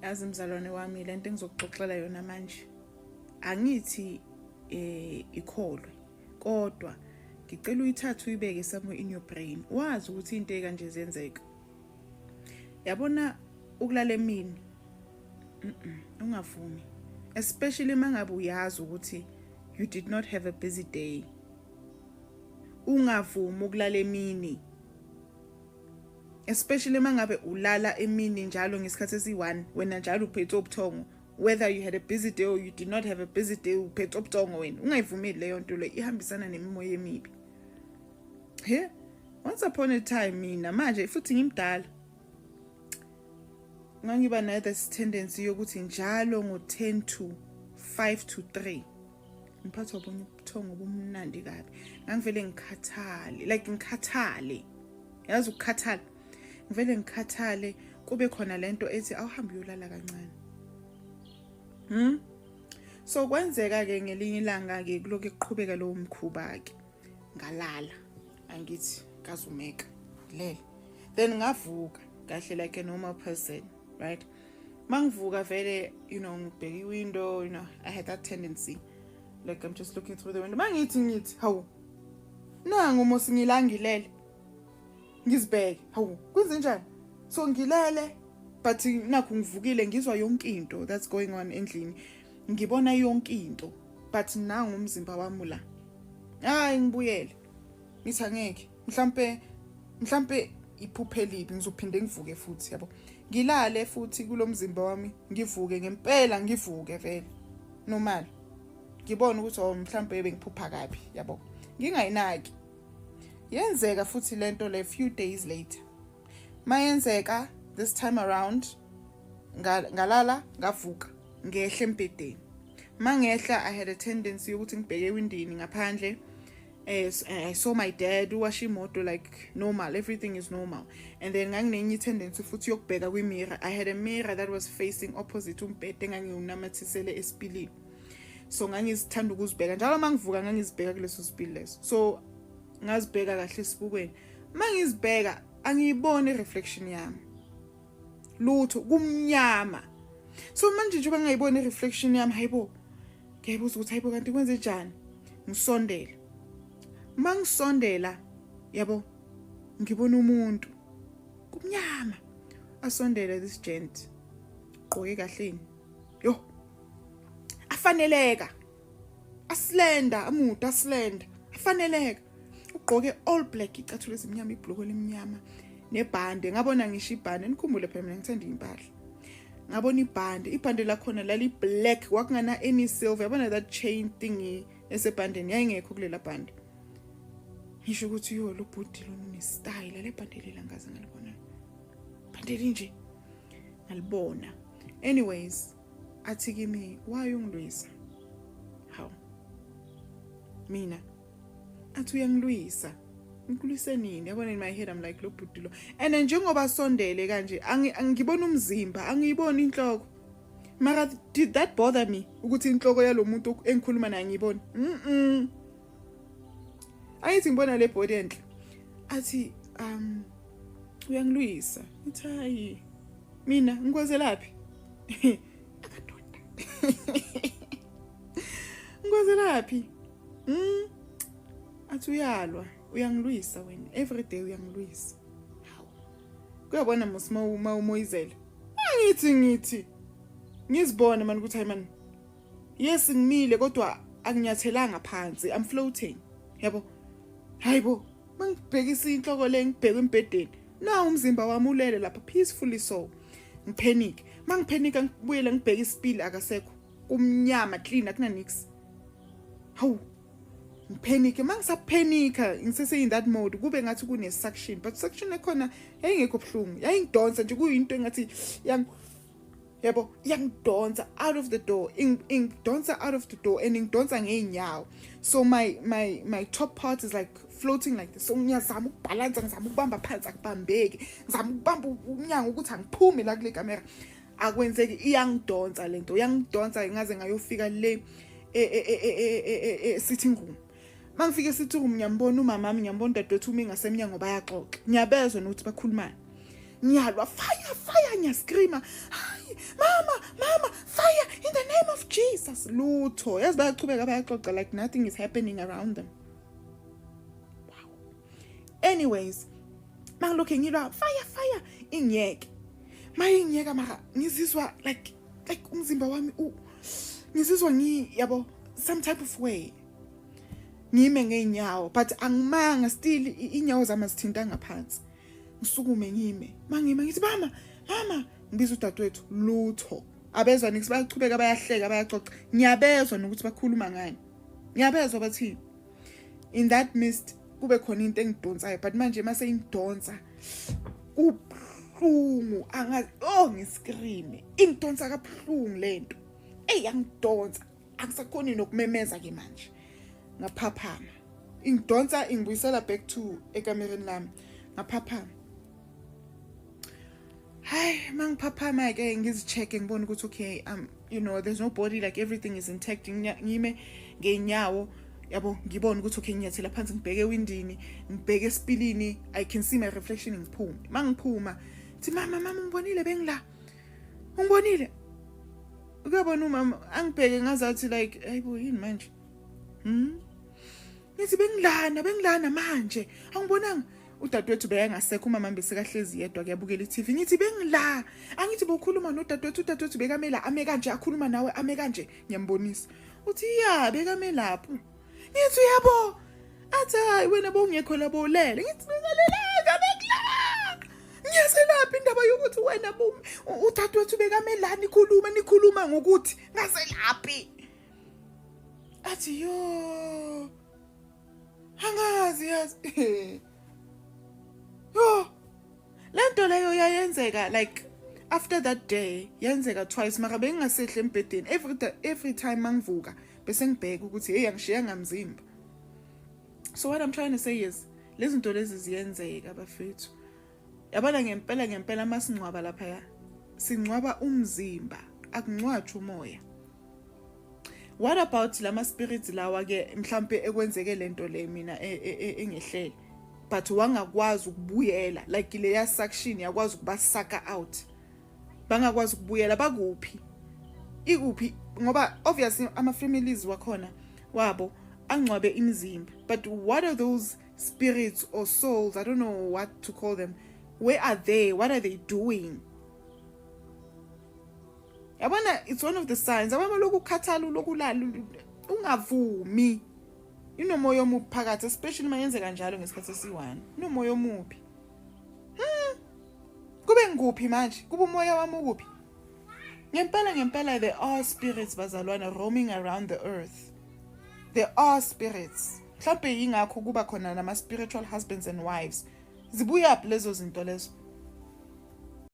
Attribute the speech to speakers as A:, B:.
A: Yazi mzalwane wami, lento engizokuxoxela yona manje, angithi ikholwe, kodwa ngicela uyithathe uyibeke somewhere in your brain, wazi ukuthi into ekanje ziyenzeka. Yabona ukulala emini, ungavumi, especially mangabe uyazi ukuthi you did not have a busy day. Ungavumi ukulala emini, especially mangabe ulala emini njalo ngesikhathi esi-1. Wena njalo uphethe ubuthongo, whether you had a busy day or you did not have a busy day, uphethe ubuthongo wena. Ungayivumeli leyo nto le, ihambisana nemimoya emibi. He, once upon a time, mina manje futhi ngimdala, ngangiba nayo this tendency yokuthi njalo ngo-10 to 5 to 3 ngiphathwa obunye ubuthongo obumnandi kabi. Ngangivele ngikhathale, like ngikhathale, yazi ukukhathala, ngivele ngikhathale, kube khona lento ethi awuhambe uyolala kancane. So kwenzeka ke ngelinye ilanga ke, kulokhu kuqhubeka lowo mkhuba ke, ngalala, angithi kazumeka lele, then ngavuka kahle like a normal person, right? Mangivuka vele, ngibheka i-window. I had that tendency, like I'm just looking through the window. Mangithi ngithi hawu, nangu mos ngilangilele, ngizibheke, hawu, kwenze njani? So ngilele, but nakho ngivukile, ngizwa yonke into that's going on endlini, ngibona yonke into, but nangu umzimba wami la. Hayi, ngibuyele, ngithi angeke, mhlambe iphuphe libi, ngizophinde ngivuke futhi, yabo, ngilale futhi kulomzimba wami, ngivuke ngempela, ngivuke vele normal, ngibone ukuthi oh, mhlambe bengiphupha kabi, yabo, ngingayinaki. Yenzeka futhi lento le few days later. Mayenzeka this time around, ngalala, ngavuka, ngehle embhedeni. Mangehla, I had a tendency yokuthi ngibheke ewindini ngaphandle. I saw my dad uwasha imoto like normal, everything is normal. And then nganginenye tendency futhi yokubheka kwi-mirror. I had a mirror that was facing opposite umbhede engangiwunamathisele esipilini, so ngangizithanda ukuzibheka njalo uma ngivuka, ngangizibheka kuleso sipili leso. So ngazibheka kahle esibukweni. Mangizibheka, angiyiboni i-reflection yami, lutho, kumnyama. So manje njengoba ngingayiboni i-reflection yami, hayibo, ngiyayibuza ukuthi hayibo, kanti kwenze njani? Ngisondela, mangisondela, yabo, ngibona umuntu kumnyama, asondele this gent, gqoke kahle, yo, afaneleka, aslender, amude, aslender, afaneleka, ugqoke all black, icathulo ezimnyama, ibhuluko lemnyama nebhande. Ngabona ngisho ibhande. Nikhumbule phela mina ngithanda impahla. Ngabona ibhande, ibhande lakhona lali black, kwakungana any silver, yabona that chain thingy esebhandeni, yayingekho kulela bhande. Ngisho ukuthi yo, lo bhuti lona une-style, le bhande lela ngaze ngalibona, bhande linje ngalibona. Anyways, athi kimi, "Why ungilwisa?" Hawu, mina? Athi uyangilwisa. Ngikulwise nini? Yabona, in my head I'm like, lo bhuti lo, and njengoba sondele kanje, angibona umzimba, angiyiboni inhloko. Mara did that bother me ukuthi inhloko yalomuntu engikhuluma naye ngiyibona? Ayithi ngibona le body enhle. Athi uyangilwisa. Ngithi hayi, mina ngikwazelaphi akadoda, ngikwazelaphi? Athi uyalwa, uyangilwisa wena, every day uyangilwisa. Hawu, kuyabona mos ma umoyizela. Angithi ngithi ngizibone manje ukuthi hayi man, yes, ngimile kodwa anginyathelanga phansi, I'm floating, yabo. Hayibo, mangibhekisa inhloko le, ngibheke embhedeni, na umzimba wami ulele lapha peacefully. So ngipanic, mangipanic, ngibuyele ngibheke isipili, akasekho, kumnyama clean, akuna nix. Hawu, ngipanic. Mangisaphenika, ngisese in that mode, kube ngathi kune suction, but suction ekhona yayingekho buhlungu, yayingidonsa nje, kuyinto engathi yang, yabo, iyangidonsa out of the door, ingidonsa out of the door and ingidonsa ngeenyawo. So my top part is like floating like this. So ngiyazama ukubhalansa, ngizama ukubamba phansi, akubambeki. Ngizama ukubamba umnyango ukuthi angiphume la kule kamera, akwenzeki. Iyangidonsa lento, iyangidonsa ngaze ngayofika le e sitting room. Mangifika e-sitting room, ngiyambona umama wami, ngiyambona udadewethu umi ngasemnyango, bayaxoxa, ngiyabezwa nokuthi bakhulumani. Ngiyalwa, fire, fire, ngiyascreama, hayi. Hayi mama, mama, fire in the name of Jesus. Lutho, yazi, bayachubeka bayaxoxa like nothing is happening around them. Wow. Anyways, mangilokhu ngilwa, fire, fire, ingiyeke. Mayingiyeka mara ngizizwa like umzimba wami ngizizwa ngi, yabo, some type of way. Ngime ngeenyawo, but angimanga still, inyawo zami azithinta ngaphansi. Ngisukume ngime. Mangima ngithi, "Mama, mama," ngibiza udadewethu. Lutho, abezwa nix, bayachubeka bayahleka, bayaxoxa. Ngiyabezwa nokuthi bakhuluma ngani, ngiyabezwa bathini. In that mist kube khona into engidonsayo, but manje mase ingidonsa kubuhlungu, angazi. Oh, ngiscream. Ingidonsa kabuhlungu lento. Ey, yangidonsa, angisakhoni nokumemeza ke manje. Ngaphaphama, ingidonsa, ingibuyisela back to ekamereni lami. Ngaphaphama. Hayi, mangiphaphama ke, ngizicheck, ngibona ukuthi okay, there's no body, like everything is intact. Ngime ngeenyawo, yabo, ngibone ukuthi okay, ngiyathela phansi, ngibheke ewindini, ngibheke esipilini, I can see my reflection. Ngiphume. Mangiphuma thi, "Mama, mama, ungibonile? Bengila, ungibonile?" Ukuyabona umama angibheke ngazathi like, "Hayibo, yini manje?" Ngithi, "Bengilana, bengilana manje, angibonanga?" Udadewethu beyangasekho, umama besekahlezi yedwa, kuyabukela i-TV. Ngithi, "Bengila, angithi bokhuluma nodadewethu? Udadewethu bekamela ame kanje, akhuluma nawe ame kanje." Ngiyambonisa. Uthi, "Ya, bekame lapho." Ngithi, "Yabo." Athi, "Hayi, wena bowungekho labo, ulele." Ngithi, "Bengalelanga, bengila. Ngiyaselaphi indaba yokuthi wena udadewethu bekamelani, ikhuluma, nikhuluma ngokuthi ngaselaphi?" Athi, "Yo, angazi yazi." Yo, lento leyo yayenzeka like after that day, yenzeka twice, mara bengingasehle embhedeni. Every time mangivuka bese ngibheka ukuthi hey, angishiya ngamzimba. So what I'm trying to say is, lezi zinto lezi ziyenzeka, bafethu. Yabona, ngempela ngempela, masingcwaba lapha, singcwaba umzimba, akungcwatshwa umoya. What about lama spirits lawa ke? Mhlambe ekwenzeke lento le mina engehlele, but wangakwazi ukubuyela, like leya suction yakwazi ukubasucka out, bangakwazi ukubuyela. Bakuphi, ikuphi? Ngoba obviously ama families wakhona wabo angcwabe imizimba, but what are those spirits or souls, I don't know what to call them, where are they? What are they doing? Yabona, it's one of the signs. Yabona, lokhu ukukhathala, lokulala ungavumi, inomoya omubi phakathi, especially mayenzeka njalo ngesikhathi esiyi-one, inomoya omubi. Kube ngikuphi manje? Kuba umoya wami ukuphi ngempela ngempela? There are spirits, bazalwana, roaming around the earth. There are spirits. Mhlawumbe yingakho kuba khona nama-spiritual husbands and wives. Zibuyaphi lezo zinto lezo?